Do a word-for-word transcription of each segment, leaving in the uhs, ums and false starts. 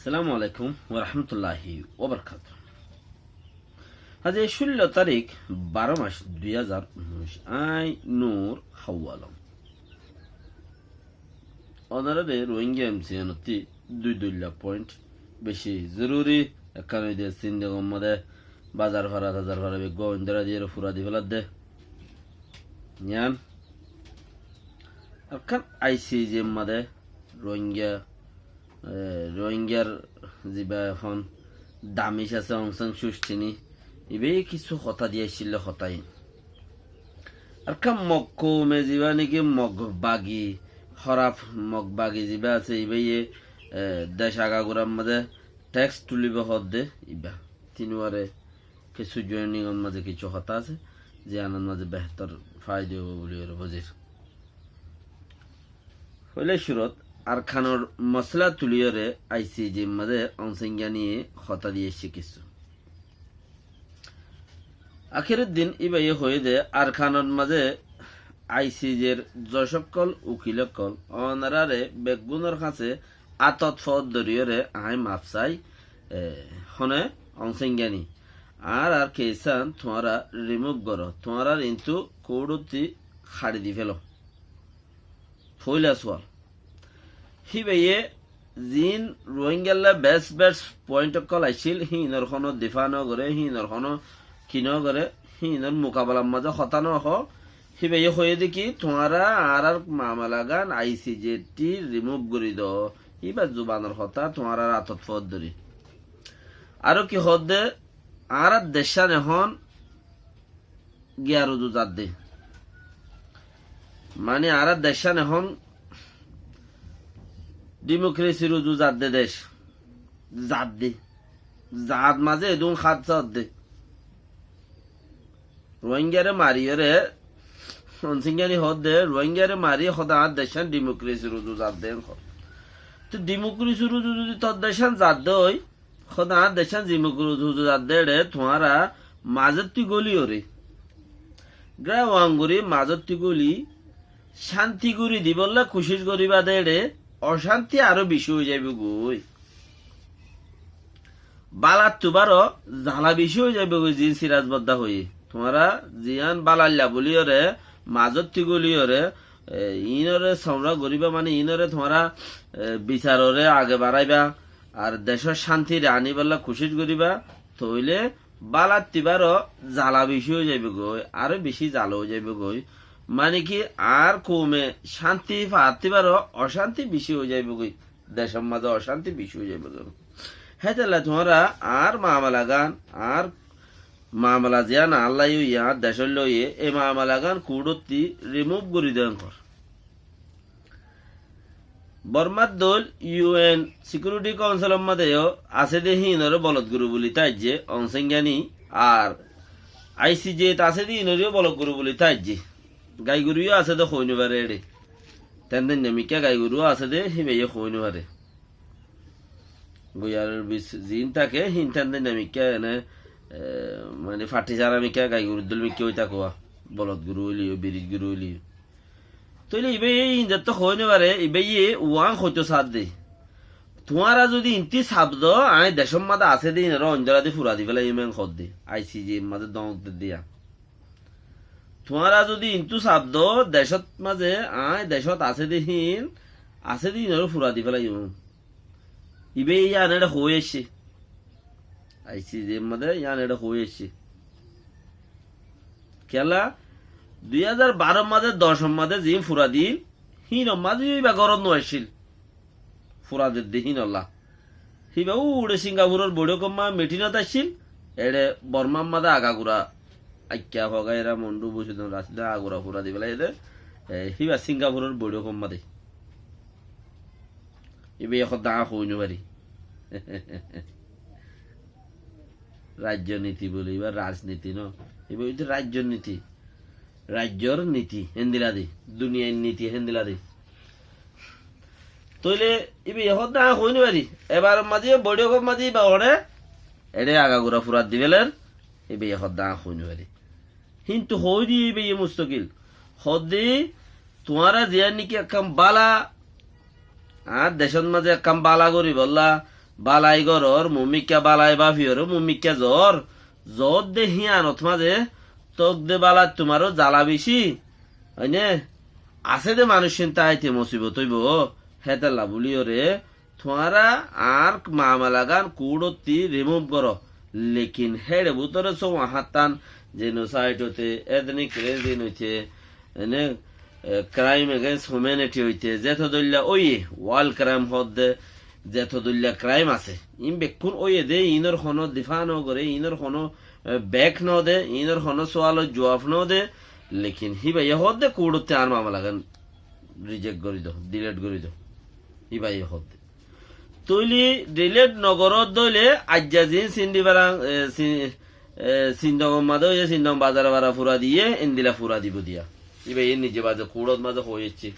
Assalamu alaikum wa rahmatullahi wa barakatuhu. Aijja cúllo tarík, baró mac, dui házar unnúic. Añí Nur Hawalom. Ónorare Rohingya M C N ottú dui duilla point beci zoruri. Ekkán óilde Sindigor mazé bazar fara, tazar fara beggún indóra diyóre fura di féladde. Yián. Ekkán I C J mazé Rohingya, e, Rohingyar ziba ehón damis asé Aung San Suu Kyi, ibáye kissú hotá di aiccíl, hotá iín. Ar ekkán Mog koume ziba niki Mog bagi, hóraf Mog bagi ziba asé, ibáye, e, dec agagurar mazé tax tulibó hoódde, ibá. Tinuare kissú joining or mazé kissú hotá asé, ziyánor mazé behétor faida óibo buliyóre buzír. Foila cúrut Arkanor mosala tuliyóre I C J mazé Aung San Suu Kyi ye hotá di aiccé kissú. Akér din ibáye hoiyé de Arkanor mazé I C J r zocókkol, ukil ókkol, ónorare beggúnor hañsé átot foót dóriyóre añí maf sai, e, hone Aung San Suu Kyi. Añárar keisán tuáñra remove goró, tuáñrar intú kouthótti haçi di félo. Foila sual. Híbaye ziín Rohingyalla bes bes point ókkol aiccíl, híinor honó difa no goré, híinor honó ki no goré, híinor mukabalar mazé hotá no hoó. Híbaye hoiyé de ki, tuáñra añárar mamalagan I C J ttú remove gorí do. Híba zubanor hotá, tuáñrar átot foót dóri. Aró ki hoódde, añárar decán ehón giyar uzu zadde. Mani añárar decán ehón democracy r uzu zadde dec. Zadde. Zat mazé edún hádsa ódde. Rohingyare mariyóre, Aung San Suu Kyi hoódde, Rohingyare mari hoódde añár decán democracy r uzu zadde en hoó. Te democracy r uzu zodi tor decán zadde ói, hoódde añár decán democracy r uzu zadde eçé tuáñra mazótti góliyoré. Gra wangori mazótti góli cánti gorí dibólla kucíc goríba de eçé ocánti aró bicí ói zaibogói. Bálattú baró zala bicí ói zaibogói, ziín Siraj Bodda hoiyé. Tuáñra ziyán bálailla buliyóre, mazótti góliyoré, e, iínoré soumra goríba, mani iínoré tuáñra, e, bisaroré age baráiba, ar decór cántiré aníbolla kucíc goríba, tóile bálattú baró zala bicí ói zaibogói, aró bicí zala ói zaibogói. Mani ki, añár koume cánti faattú baró ocánti bicí ói zaibogói. Decór mazé ocánti bicí ói zaibogói. Hétolla tuáñra añár mamalagan, añár mamala ziyán añálla óiye, añár decólla óiye, e mamalagan kouthótti remove gorí do en hoó. Bormar dóil U N Security Council or mazé yó asé de híinoré bolot guru buli táijje, Aung San Suu Kyi, ar I C J t asé de híinoré yó bolot guru buli táijje. Gai guru yó asé de hoói no faré eçé. Ten ten namikká gai guru asé de, híbaye hoói no faré. Goiyaror bis ziín táke, híin ten ten namikká ene, e, mani fathi sára mikká gai guru dóil mikká ói táke, bolot guru óile yó, biris guru óile yó. Tóile ibáye inzattú hoói no faré, ibáye uán hoitó saádde. Tuáñra zodi intú saf do, añí decór mazé asé de inoré oindóra di fura di félaiyum en hoódde. I C J r mazé dóñr dedde yá. Tuáñra zodi intú saf do, decót mazé, añí decót asé de híin, asé de inoré fura di félaiyum. Ibáye yían eçé hoói aiccé. I C J r mazé yían eçé hoói aiccé. Kiyólla, dui házar baró mazé, doc mazé ziín fura dil, híinor mazé yó ibá górot no aiccíl. Fura dedde híinolla. Híba uçe Singapuror boiçókor mazé mitinot aiccíl, eçé Bormar mazé agagura, Aikka, Fogaira, Mondu, Busidon, Rasida, agagura fura di félaiyé de, e, híba Singapuror boiçókor mazé. Ibá ehón dá hoói no fari. Raijjor niti buli, ibá rajniti no. Ibá óilde raijjor niti. Raijjor niti, héndilla de. Duniyair niti, héndilla de. Tóile ibá ehón dá hoói no fari. Ebar mazé, boiçókor mazé ibá hoçé, eçé agagura fura di féler, ibá ehón dá hoói no fari. Kintu hoói diyé ibáye mustokil. Hoódde, tuáñra ziyán niki ekkán bála, añár decót mazé ekkán bála goríbolla, Balai gorór, muúmikká balai báfiyoré muúmikká zoór, zoódde híanot mazé tókde bálattú aró zala bicí. Óine, asé dé manúic cín táite musibot óibou, hétolla bóliyoré tuáñra añár mamalagán kuúçottí rimúf goró. Lekin héçe bútore sóuwa háñttan jenosaid óite, etnik kilinsing óite, ene, e, kraim egenst humeniti óite, zeto dóilla óiye, wal kraim hoódde, zeto dóilla kraim asé. Iín bekkún óiye dé, iínor honó difá nogoré, iínor honó, e, bek node, iínor honó sualor juaf node, lekin híbaye hoódde kuúçottí añár mamalagán rijek gorí do, dilet gorí do. Híbaye hoódde. Tóile dilet nogoródde óile aijja ziín Sindibara, e, si-, e, Sindongor mazé óiye, Sindong bazar bara fura diyé, endila fura dibou diya. Íba iín nize baze kuúçot mazé hoói aiccé.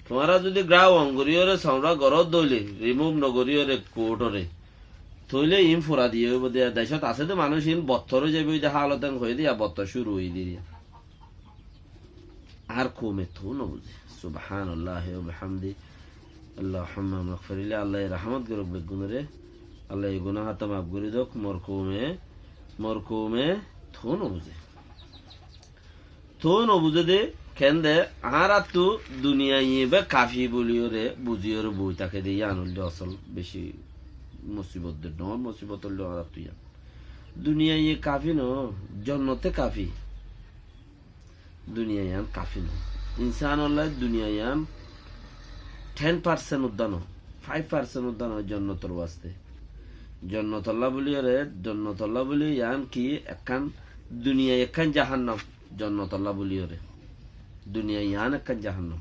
Tuáñra zudi grawon goríyoré saura goródde óile, rimúf nogoríyoré kuúçoré, tóile iín fura diyé óibou diya. Decót asé dé manúic iín bottor ói zaibou dé hálot, en hoiyé dé, ya bottor cúru óiye dé diya. Añár koume toóu nobuzé. Subhánalláhi wa bihámdi. Allahumma magfirli. Allaye rahámot gorouk beggúnoré. Allaye gunáh háta maf gorí douk. Mor koume, mor koume toóu nobuzé. Toóu nobuzé dé, keén dé, añáráttu duniyaiye bé kafi bóliyoré buzíyoré boi táke dé, yían óilde osol beci musibot dé, dhoóñr musibot óilde añáráttu yían. Duniyaiye kafi noó, jonnoté kafi. Duniya yián kafi no. Insanolla duniya yián ten percent uddá no, five percent uddá no jonnotor waste. Jonnotolla buli ore, jonnotolla buli yián ki ekkán duniya ekkán jahannam. Jonnotolla buli ore. Duniya yián ekkán jahannam.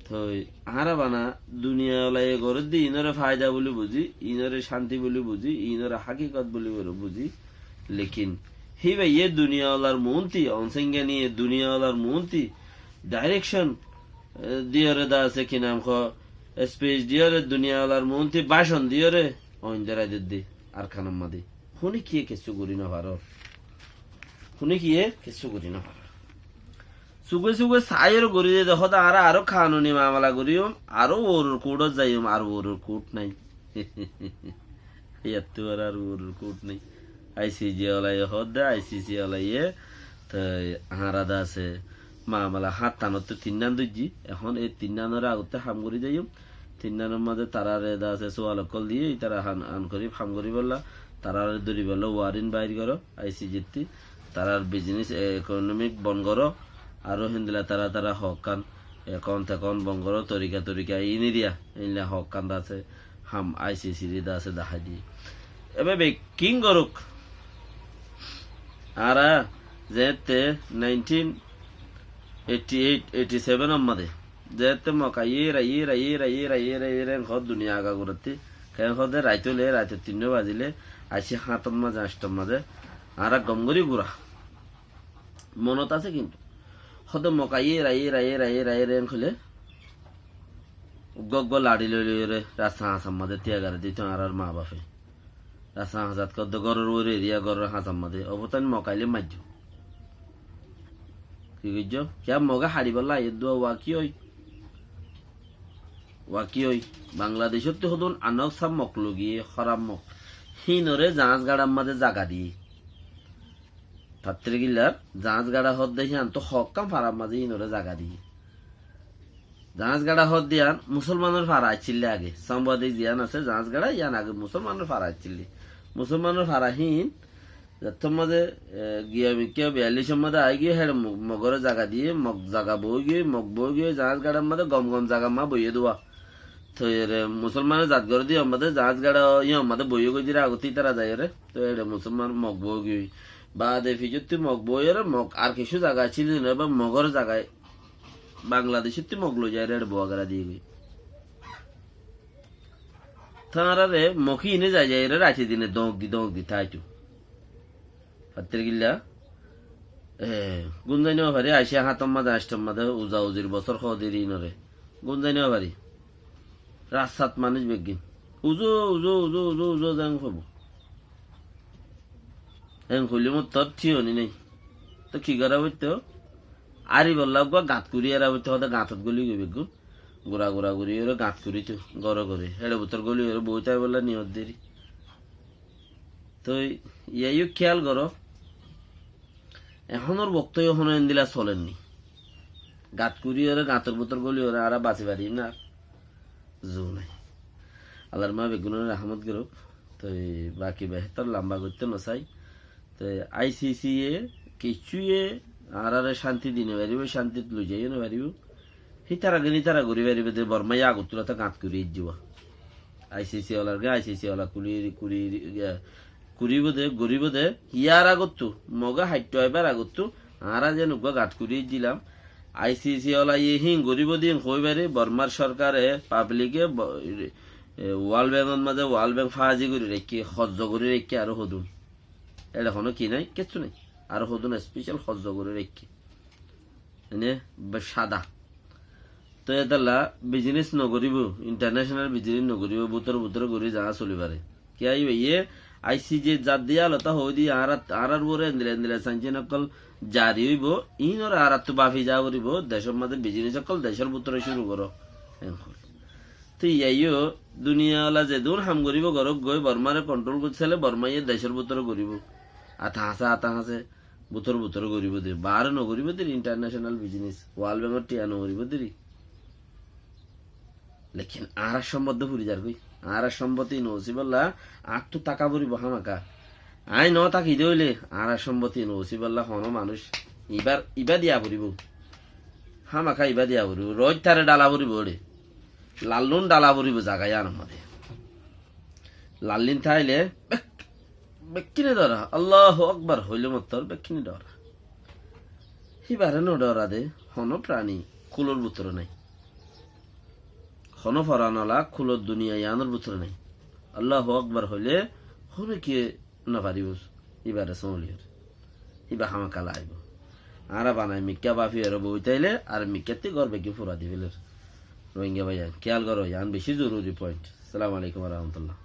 Toi añára bana duniyawalaye gorédde iínore faida buli buzi, iínore cánti buli buzi, iínore hákikot buli buri buzi. Lekin híbaye duniyawalar muúnti, onsénganiye duniyawalar muúnti, direction, eh, diyore da asé ki nam hoó, speech diyore duniyawalar muúnti bácon diyore oin dorai dedde Arkanor mazé. Hone kiye kessú gorí no farór. Hone kiye kessú gorí no farór. Suge suge saiyóre gorí de dehó de añára aró kanuni mamala goríyum, aró uoror kuthot zaiyum, ar uoror kuth nai. Yattu ar, ar uoror kuth nai. I C J walaye hoó de, I C C walaye, toi añára de asé mamala háttanottú tinnán dóijji, ehón ei tinnánore agottú ham gorí zaiyum. Tinnánor mazé tarare de asé sual okkol diyé, ítara han an gorí ham goríbolla, tarare dóribolla warin bair goró, I C J ttí. Tarár business, e, economic bon goró, aró héndilla tará tará hoókkan, ekón tekón bon goró, torika torika iín eriya, éilla hoókkan de asé, ham I C C re de asé dahái diyé. Ebe bekkín gorúk, añára zeéñtte nineteen eighty eight, eighty seven or mazé, zeéñtte Moka yíra, yíra, yíra, yíra, yíra, yíra, en hoó duniya aga gurattí. Keén hoó de rait óile, raitottu tinnó bazile, aiccí háñtot mazé, añcthot mazé, añára gom gorí gura. Monot asé kintu. Hoó de Moka yíra, yíra, yíra, yíra, yíra, en hoilé, uggúa uggúa laçi loi loi ore rasta hañsar mazé tiya gari dito añárar maa bafe. Rasta hañsat hoó de góror uore eriya góror hañsar mazé. Obotán Mokaile maijjó. Ki goijjó? Kiyá Moge haçibolla aiyér dua wa ki ói? Wa ki ói? Bangladecóttu hodún anok sá Mok logiyé, hóraf Mok. Híinore zaáñs gaçar mazé zaga diyé. Fattirgillar zaáñs gaça hoó de híantu hoókkan farar mazé híinore zaga diyé. Zaáñs gaça hoó de yián musolmanor fara accíl de age. Sambadi ziyán asé zaáñs gaça yián age musolmanor fara accíl de. Musolmanor fara híin zettór mazé, e, giyamikká biyallícor mazé aigiyói héçe Mo-, Mogore zaga diyé, Mok zaga boóigiyói, Mok boóigiyói, zaáñs gaçar mazé gom gom zagar mazé boiyé dua. Toi ere musolmane zat goré de yían mazé zaáñs gaça yían mazé boiyé goi de re agottí ítara zaiyóre. Toi ere musolman Mok boóigiyói. Baade fizottí Mok boiyóre Mok ar kessú zaga accíl de no, ebar Mogor zaga Bangladecóttu Mok loi zaiyóre ere boa gera diyé goi. Tañrare Mok híine zai zaiyóre raite dine dóñk di dóñk di táito. Fattirgilla, e, gúnzai no fari, aiccí háñtor mazé, añcthor mazé, uza uzir bosór hoó de ínore. Gúnzai no fari. Rastat manúic beggín. Uzu, uzu, uzu, uzu, uzu, zeng hoibó. Eng hoilé mottor thíyoni nai. Toi ki gora foitto? Aribolla uggúa gañt kuri era foitto, hoó de gañtot góli goi beggún. gura gura guri ore gat kuri tu, gore gore. Ere butor goli ore boita bolla niyot deri. Toi yaiyo kiyal goro. Ehonor bokto yo hono endila solenni. Gat kuri ore, gator butor goli ore, ara basi pari na. Zu nai. Allar ma begunore rahmot goruk. Toi baki behetor lamba goitte no sai. Toi I C C e kiccu ye arare shanti di no paribo, shanti loi jai no paribo. Hitara gini hitara guri paribo de Borma ya gottu lata gat kuri jiwa. I C C olar ge I C C ola kuli, kuri, ya, kuribo de, goribo de, yar agottu, moge haitto aibar agottu, ara jen ugga gat kuri jilam, I C C ola ye hin goribo din hoi pari, Bormar sorkare, public e, bo-, e, World Bank ot maze World Bank fazi guri raikki, hozzo guri raikki, aro hodun. Ere hono ki nai? Kiccu nai. Aro hodun special hozzo guri raikki. Ene be-, sada. Toi etalla business no goribo, international business no goribo, butor butor gori za soli pare. Kiyá iba ye I C C zat diya lota hoi di añára, añárar uore endila endila sanction okkol jari oibo, inor añárattu bafi za foribo, decor maze business okkol decor butore curu goro. Enkol. Toi yaiyo duniya ola zedun ham goribo gorok goi, Bormare control gorit sele Borma ye decor butore goribo. Ata hase, ata hase. Butor butor goribo de, bar no goribo de international business, World Bank or tiya no goribo de. Lekin añárar sombot de furi zar goi, añárar sombot in osibolla añáttu taka foribo hamaka. Añí no taki de oile añárar sombot in osibolla hono manuc ibar, iba diya foribo. Hamaka iba diya foribo, roj tare dala foribo ore. Lallun dala foribo zaga iyanor maze. Lallin táile bek-, bekkine dora. Allahu Akbar hoile mottor bekkine dora. Hibare no dora de, hono prani kulor butore nai. Hono foran ola kulor duniya iyanor butore nai. Allahu Akbar hoile hono kiye no faribo ibare sóliyor. Iba hamakala aibo. Añára banai mikká bafi ero boi táile ar mikkátti gor begi fura di feler. Rohingya bái, kiyal goro, iyan beci zoruri point. Assalamu alaikum wa rahmatullah.